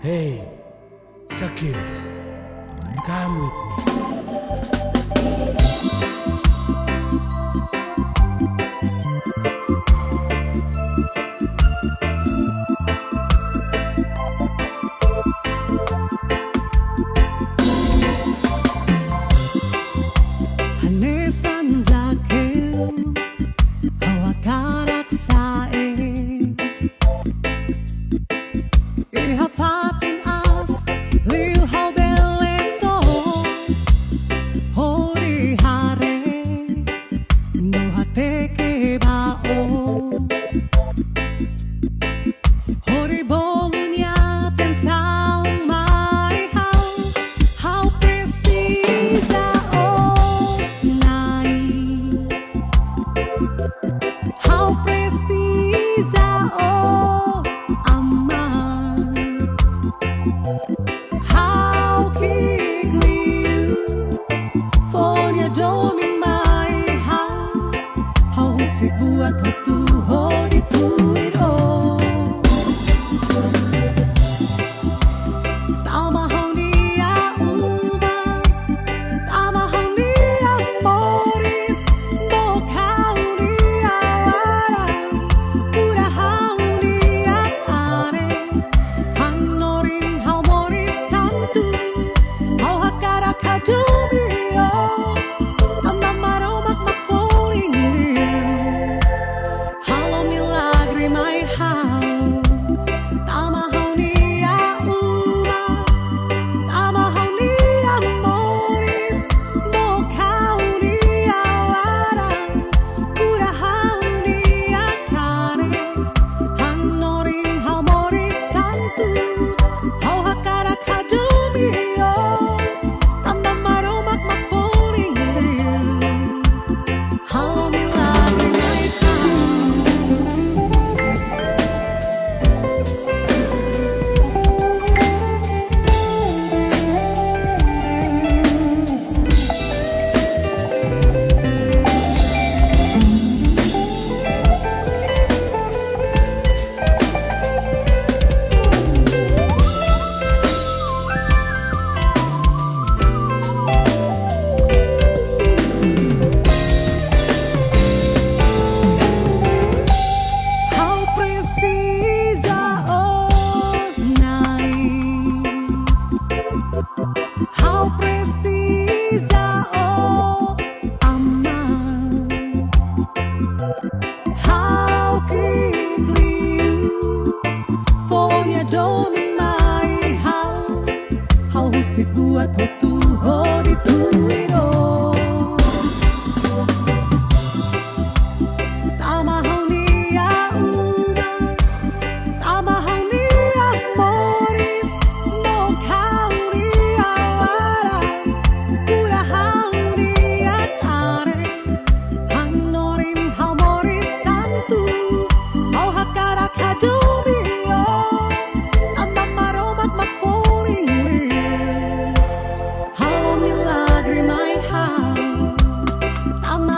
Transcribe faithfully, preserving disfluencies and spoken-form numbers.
Hey, Zacchaeus, come with me. Hanesan Zacchaeus, ha'u hakarak sa'e iha fatin aas, liu ha'u bele to'o hodi haree no hateke ba ó. Hodi bolu nia atensaun mai ha'u, ha'u presiza ó, Na'i. Ha'u presiza ó, Aman. Ha'u ki'ik liu, fó nia domin mai ha'u. Ha'u husik buat hotu hodi tuir ó. Tama ha'u-nia uma, tama ha'u-nia moris, book ha'u-nia laran, kura ha'u-nia haree, hanorin ha'u moris santu, ha'u hakarak hadomi ó, Aman Maromak mak folin liu. Halo milagre mai ha'u. Tama ha'u-nia uma, tama ha'u-nia moris, book ha'u-nia laran, kura ha'u-nia haree, hanorin ha'u moris santu, ha'u hakarak hadomi ó, Aman Maromak mak folin liu. Halo milagre mai ha'u. Ha'u presiza ó, Na'i. Ha'u presiza ó, Aman. Ha'u ki'ik liu, fó nia domin mai ha'u. Ha'u husik buat hotu hodi tuir ó. Tama ha'u-nia uma, tama ha'u-nia moris, book ha'u-nia laran, kura ha'u-nia haree, hanorin ha'u moris santu, ha'u hakarak hadomi ó, Aman Maromak mak folin liu. Halo milagre mai ha'u. Tama